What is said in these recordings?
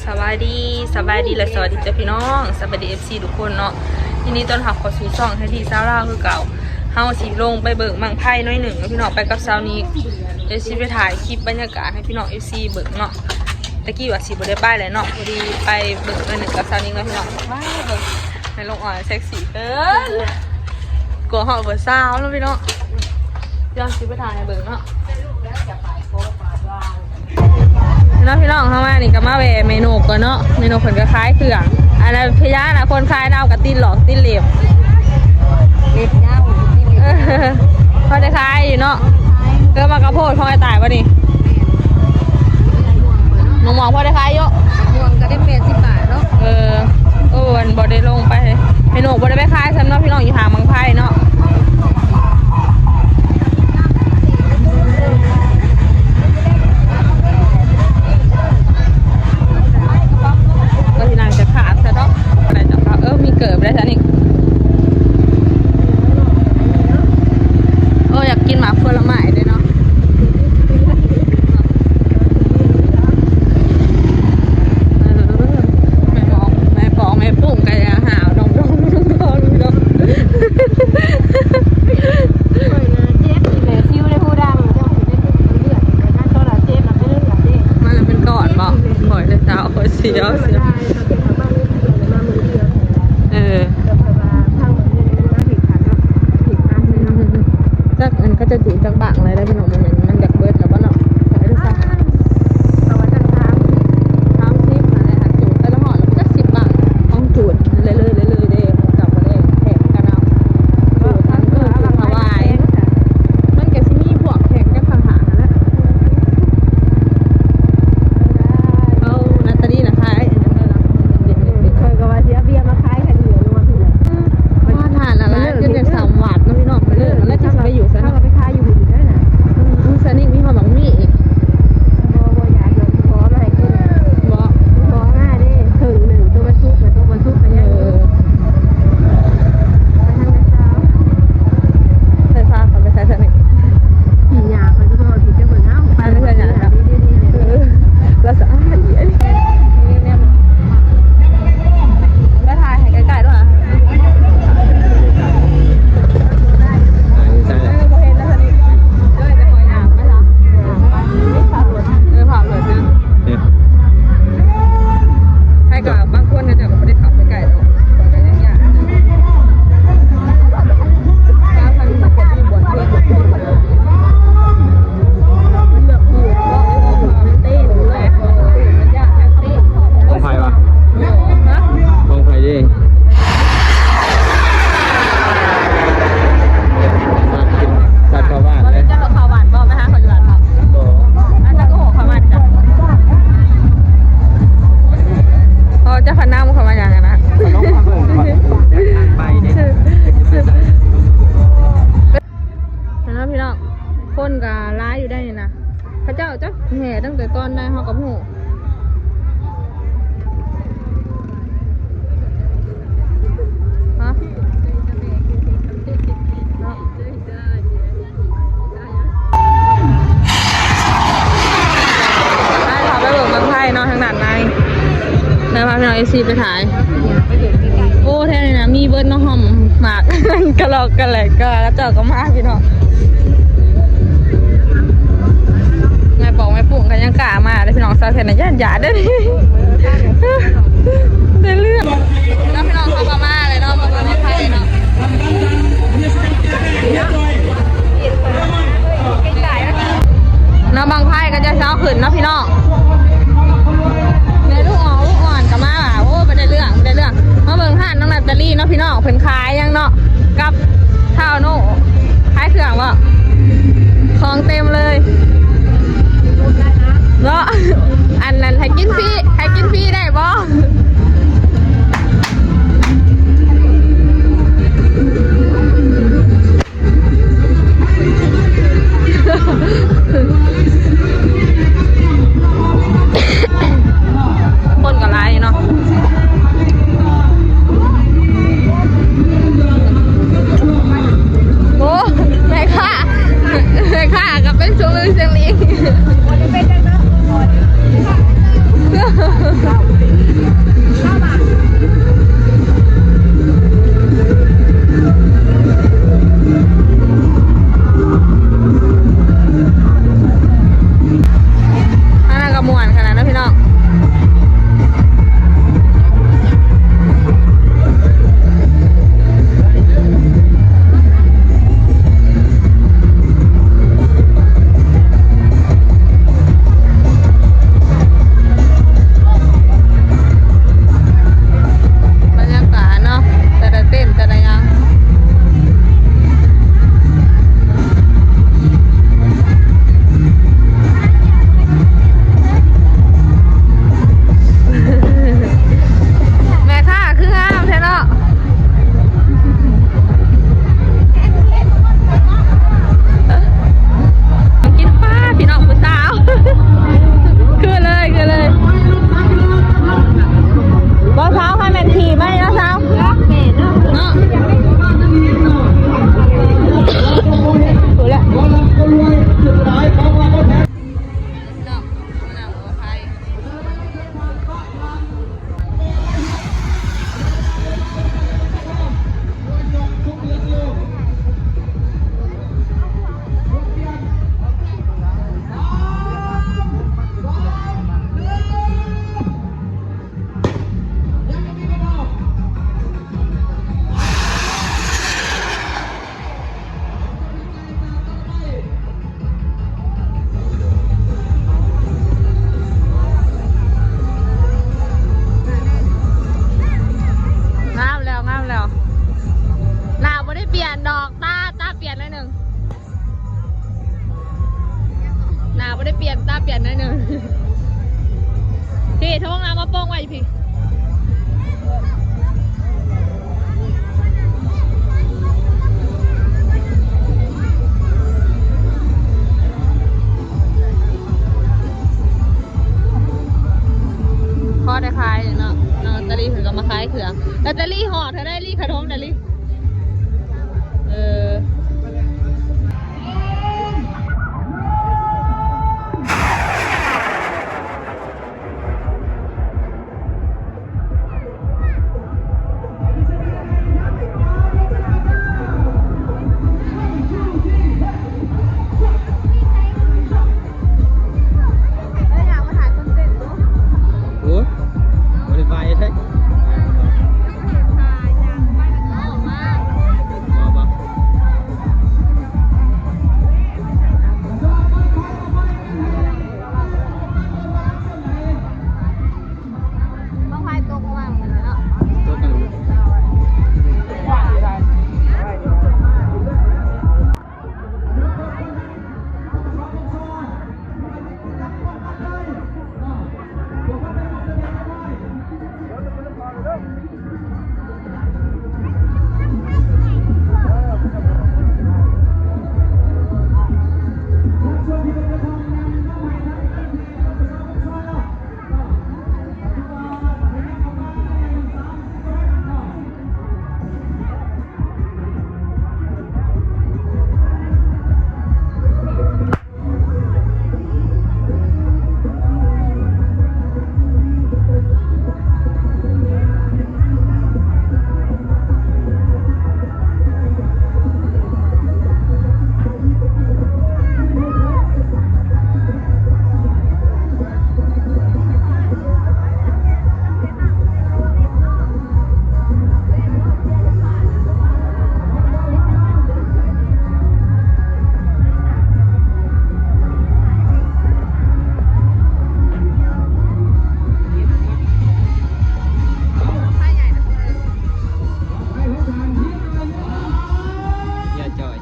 ສະບາຍດີ ສະບາຍດີ ແລະ ສະຫວັດດີເຈົ້າພີ່ນ້ອງ ສະບາຍດີ ເອັຟຊີ ທຸກຄົນເນາະ. ຍິນດີຕ້ອນຮັບເຂົ້າສູ່ຊ່ອງໄທທີສາວລາວຄືເກົ່າ. ເຮົາຊິລົງໄປເບິ່ງບັ້ງໄຟໜ້ອຍໜຶ່ງເນາະພີ່ນ້ອງ ໄປກັບສາວນິກ. ດຽວຊິໄປຖ່າຍຄລິບບັນຍາກາດໃຫ້ພີ່ນ້ອງ ເອັຟຊີ ເບິ່ງເນາະ. ຕະກີ້ວ່າຊິບໍ່ໄດ້ໄປແຫຼະເນາະ ພໍດີໄປເບິ່ງໜ້ອຍໜຶ່ງກັບສາວນິກເນາະພີ່ນ້ອງ. ວ້າຍ ເບິ່ງແມ່ລູກອ່ອນເຊັກຊີເກີນ ກວ່າເຮົາເບີສາວເນາະພີ່ນ້ອງ. ດຽວຊິໄປຖ່າຍໃຫ້ເບິ່ງເນາະ. ເນາະພີ່ນ້ອງ ເຮົາມານີ້ກໍມາແວ່ແມ່ນົກກ່ອນເນາະ. ແມ່ນົກເພິ່ນກໍຂາຍເຄື່ອງ ອັນນັ້ນພະຍານະ ຄົນຂາຍລາວກໍຕິດຫຼອກຕິດເລັບ ເລັບຍາວ ເອີ ພໍໄດ້ຂາຍຢູ່ເນາະ. ເອີ ໝາກກະໂພດຂອງອ້າຍຕາຍບໍ່ນີ້? ໝາກມ່ວງພໍໄດ້ຂາຍຢູ່ ໝາກມ່ວງກໍໄດ້ແປດສິບບາດເນາະ. ເອີ ໂອ້ ອັນບໍ່ໄດ້ລົງໄປ ແມ່ນົກບໍ່ໄດ້ໄປຂາຍຊ້ຳເນາະພີ່ນ້ອງ ຢູ່ຫ້າງບັ້ງໄຟເນາະ. ກໍຊິນັ່ງຈະຂາດຊະເນາະ. ເອີ ມີເກີບໄດ້ຊະນີ້. ໂອ້ ຢາກກິນໝາກຜົນລະໄມ້ເດ້ເນາະ. ເອີ ແມ່ປອງ ແມ່ປອງ ແມ່ປຸ້ງກໍຢ່າຫາວດອງໆ ຂ້ອຍນະເຈັບ ແມ່ຊິວໄດ້ຜູ້ດັງ ເຈົ້າຊິໄດ້ເປັນເລືອດ ແຕ່ຄັນໂຕລະເຈັບນະເປັນເລືອດເດ້. ມັນລະເປັນກ້ອນບໍ່? ຂ້ອຍເດ້ສາວ ຂ້ອຍສຽວ ເອີ ຈັກອັນເຂົາເຈົ້າຈູດຈັກບັ້ງແລ້ວໄດ໋ພີ່ນ້ອງ. ມັນ ມັນຢາກເບິດແລ້ວບໍ່ເນາະ? ສາມສິບ ຫັ້ນແຫຼະ ຫາກຈູດແຕ່ລະຮອດລະຈັກສິບບັ້ງ ຂອງຈູດເລື້ອຍໆເດ້ ເຂົາເຈົ້າບໍ່ໄດ້ແຂ່ງກັນເອົາ. ຈູດຫັ້ນ ເອີ ຈູດຖວາຍ ມັນກໍຊິມີພວກແຂ່ງກັນຕ່າງຫາກຫັ້ນແຫຼະ. ເອົາ ນາຕາລີນະຂາຍອັນນັ້ນເດີລະ ຂ້ອຍກໍວ່າຊິເອົາເບຍມາຂາຍຄັນເຫຼືອນວນນີ້ແຫຼະ. ຮ້ານອາຫານຫຼາຍໆ ຄືແຕ່ສາມວັດເນາະພີ່ນ້ອງ. ເລີກແລ້ວຈະໄປຢູ່ໃສເນາະ? ເຮົາກໍໄປຂາຍຢູ່ພຸ້ນໄດ້ນະ. ອືມ ສະນິກມີຮອດບັກໝີ່ອີກ. ບໍ່ ບໍ່ຢາກດອກ ຂໍມາໃຫ້ກິນ. ບໍ່ ຂໍມາເດ້ ເຄິ່ງໜຶ່ງ ໂຕມັນສຸກ ໂຕມັນສຸກກໍຍັງຢູ່. ເອີ ໄປທາງໃດຊາວ ໄຟຟ້າເຂົາໄປໃສ່ສະນິກ ຂີ່ຫຍ້າ ຂ້ອຍກໍບໍ່ເອົາ ຊິຈະເບິ່ງເອົາ ໄປເຮືອນຫຍັງ ເອີ ລາວສະອາດອີ່ຫຼີ. ໄປຖ່າຍໃຫ້ໃກ້ໆ ດ້ວຍ ຖ່າຍໃສ່ ເອີ ບໍ່ເຫັນແລ້ວຊະນິກ ເດີ ແຕ່ຂ້ອຍຍ່າງໄປລະ ເອີ ພາບລົດນະ ໃຜກໍບາງຄົນເຂົາເຈົ້າກໍບໍ່ໄດ້ເຂົ້າໄປໃກ້ດອກ ຂ້ອຍກໍຍັງຢ້ານ. ຂອງໃຜວະ? ຂອງໃຜເດ້? ສັດ ສັດເຂົ້າບ້ານເດ້. ເຈົ້າເຂົ້າບ້ານບໍ່? ໄປຫາເຂົາຢູ່ບ້ານບໍ່? ບໍ່. ອັນນັ້ນກໍຫົວເຂົ້າບ້ານຈ້ະ. ເຂົາຈະພານຳເຂົ້າມາຫຍັງຫັ້ນນະ? ໄປເດ້. ເຫັນບໍ່ພີ່ນ້ອງ? ຄົນກໍຫຼາຍຢູ່ໄດ໋ນີ້ນະ. ເຂົາເຈົ້າຈັກແຫ່ຕັ້ງແຕ່ຕອນໃດເຮົາກໍບໍ່ຮູ້. ຮະ? ເນາະ. ໄປ ພາໄປເບິ່ງບັ້ງໄຟເນາະ ທາງດ້ານໃນ. ເດີ ພາພີ່ນ້ອງເອັຟຊີໄປຖ່າຍ. ໂອ້ ແຖວນີ້ນະມີເບິດເນາະ ຮ່ອມໝາກກະລອກກະແຫຼກ ກໍເຂົາເຈົ້າກໍມາພີ່ນ້ອງ. ແມ່ປອງແມ່ປຸ້ງກໍຍັງກ້າມາເດ້ພີ່ນ້ອງ. ສາວແຂນນະຢ້ານຢາດເດ້ ໄດ້ເລື່ອງ. ເນາະ ພີ່ນ້ອງ ເຮົາກໍມາແລ້ວເນາະ ມາເບິ່ງບັ້ງໄຟເນາະ. ເນາະ ບັ້ງໄຟກໍຈະເຊົ້າຂຶ້ນເນາະພີ່ນ້ອງ. ແມ່ລູກອ່ອນ ລູກອ່ອນກໍມາວ່າ ໂອ້ ບໍ່ໄດ້ເລື່ອງ ບໍ່ໄດ້ເລື່ອງ. ມາເບິ່ງຮ້ານນ້ອງນາຕາລີເນາະພີ່ນ້ອງ ເພິ່ນຂາຍຫຍັງເນາະ ກັບທ້າວໂນ ຂາຍເຄື່ອງບໍ່? ຂອງເຕັມເລີຍເນາະ. ອັນນັ້ນໃຫ້ກິນຟຣີ ໃຫ້ກິນຟຣີໄດ້ບໍ່? ຄົນກໍຫຼາຍເນາະ. ໂອ້ ແມ່ຄ້າ ແມ່ຄ້າກໍເປັນຊົ່ວມືສຽງລີ. ເຮັດຫ້ອງນ້ຳມາປ່ອງໄວ້ຢູ່ພີ້. ພໍໄດ້ຂາຍເນາະ. ນ້ອງລາຕາລີເພິ່ນກໍມາຂາຍເຄື່ອງ. ລາຕາລີ ຮອດເທົ່າໃດລີ ຂະໂດງນະລີ? ເອີ. ໂອ້ຍ ບໍ່ໄດ້ໄປໃສ ບໍ່ ບໍ່. ບັ້ງໄຟຕົກມາເນາະ ຕົກກັນ. ຢ່າຈ່ອຍ.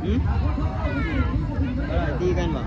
ຫືມ? ບໍ່ໄດ້ຕີກັນບໍ່?